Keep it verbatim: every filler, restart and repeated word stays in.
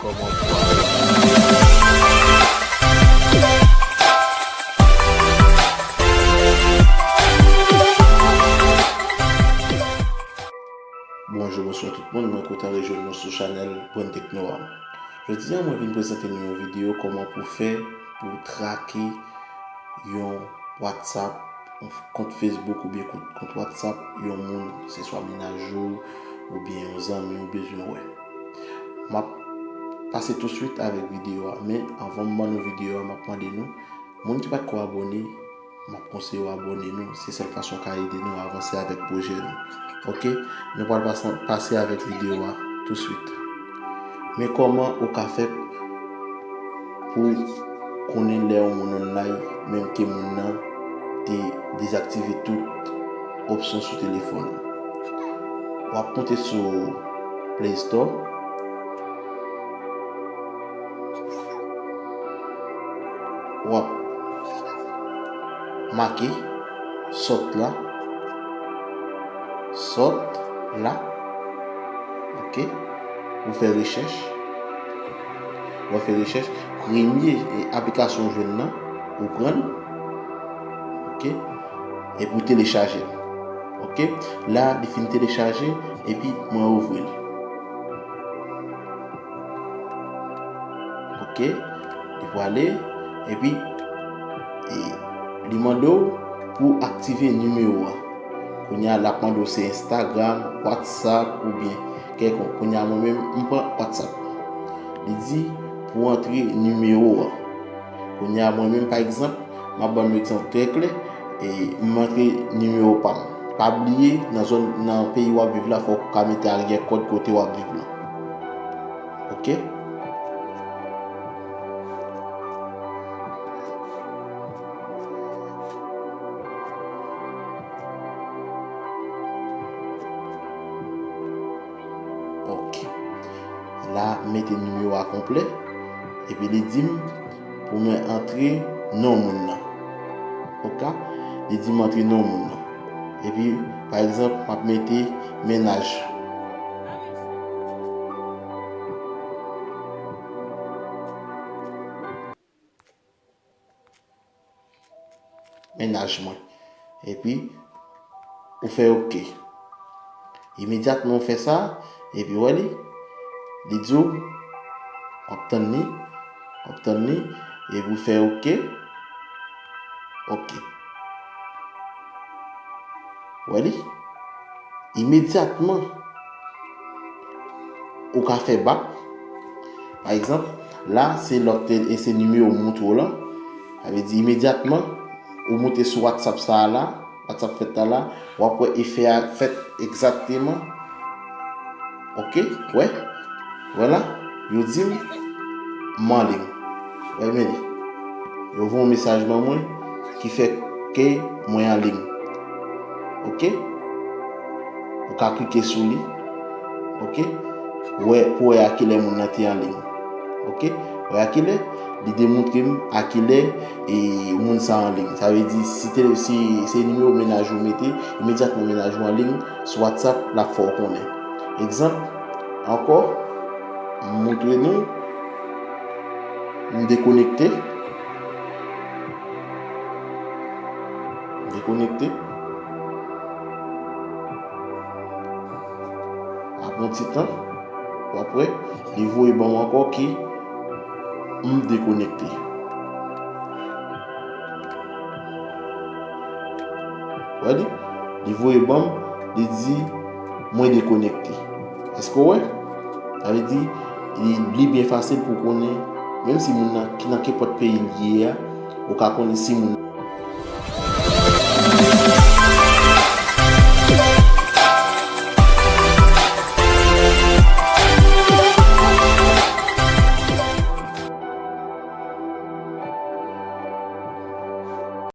Bonjou, bonswa tout moun, mwen kontan rejwenn nou sou chanèl Brand Techno a. Jodi a, mwen vin prezante nou yon videyo kòman pou fè pou trake yon WhatsApp, yon kont Facebook oubyen kont, kont WhatsApp yon moun, se swa mennaj ou oubyen yon zanmi ou bezwen wè. M ap pase touswit avèk videyo a, men anvan m ban nou videyo a, m ap mande nou, moun ki pa t ko abòne, m ap konseye w abòne nou, se sèl fason w ka ede nou avanse avèk pwojè nou. Oke, nou pral pase, pase avèk videyo a touswit. Men kòman ou ka fè pou konnen lè yon moun online, menm ke moun nan te dezaktive tout opsyon sou telefòn ou. W ap monte sou Play Store. W ap make sòt la. Sòt la. Oke. Ou fè rechèch. Lè w fè rechèch, premye, e, aplikasyon w jwenn nan, ou pran l. Oke. Epi ou telechaje l. Oke. La, li fin telechaje, epi mwen ouvri l. Oke. Li prale, epi, e, li mande w pou aktive nimewo a. Kounye a, l ap mande w se Instagram, WhatsApp oubyen kèlkonk. Kounye a, mwen menm, m pran WhatsApp. Li di pou antre nimewo a. Kounye a, mwen menm, pa egzanp, m ap ban nou egzanp trè klè, e m antre nimewo pa m. Pa bliye, nan zòn, nan peyi w ap viv la, fòk ou ka mete aryè kòd kote w ap viv la. Oke? Oke. La, m mete nimewo a konplè. Epi li di m pou mwen antre non moun nan. Oke? Li di m antre non moun nan. Epi, pa egzanp, m ap mete mennaj. Mennaj mwen. Epi, ou fè oke. Imedyatman ou fè sa, epi wè li, li di w, w ap tann li, w ap tann li, epi ou fè oke. Oke. Wè li? Imedyatman, ou ka fè bak. Pa egzanp, la, se lòt, e se nimewo m montre w lan. Sa vle di, imedyatman, ou monte sou WhatsApp sa a la, WhatsApp fèt la la, w ap wè efè a fèt egzakteman. Oke, wè. Vwala, yo di m, m anliy. Wè, men li. Yo voye yon mesaj ban mwen ki fè ke mwen anliy. Oke? Ou ka klike sou li. Oke? Wè, pou wè a kilè moun nan te anliy. Oke? Wè a kilè? Li demontre m a kilè, e, moun sa anliy. Sa vle di, si te, si se nimewo mennaj ou mete, imedyatman mennaj ou anliy sou WhatsApp, l ap fè w konnen. Egzanp, ankò, m montre nou, m dekonekte. M dekonekte. Apre yon ti tan, w ap wè, li voye ban m ankò ke m dekonekte. Wè li? Li voye ban m, li di, mwen dekonekte. Èske w wè? Sa vle di, li, li byen fasil pou konnen, menm si moun nan, ki nan kenpòt peyi l ye a, ou ka konnen si moun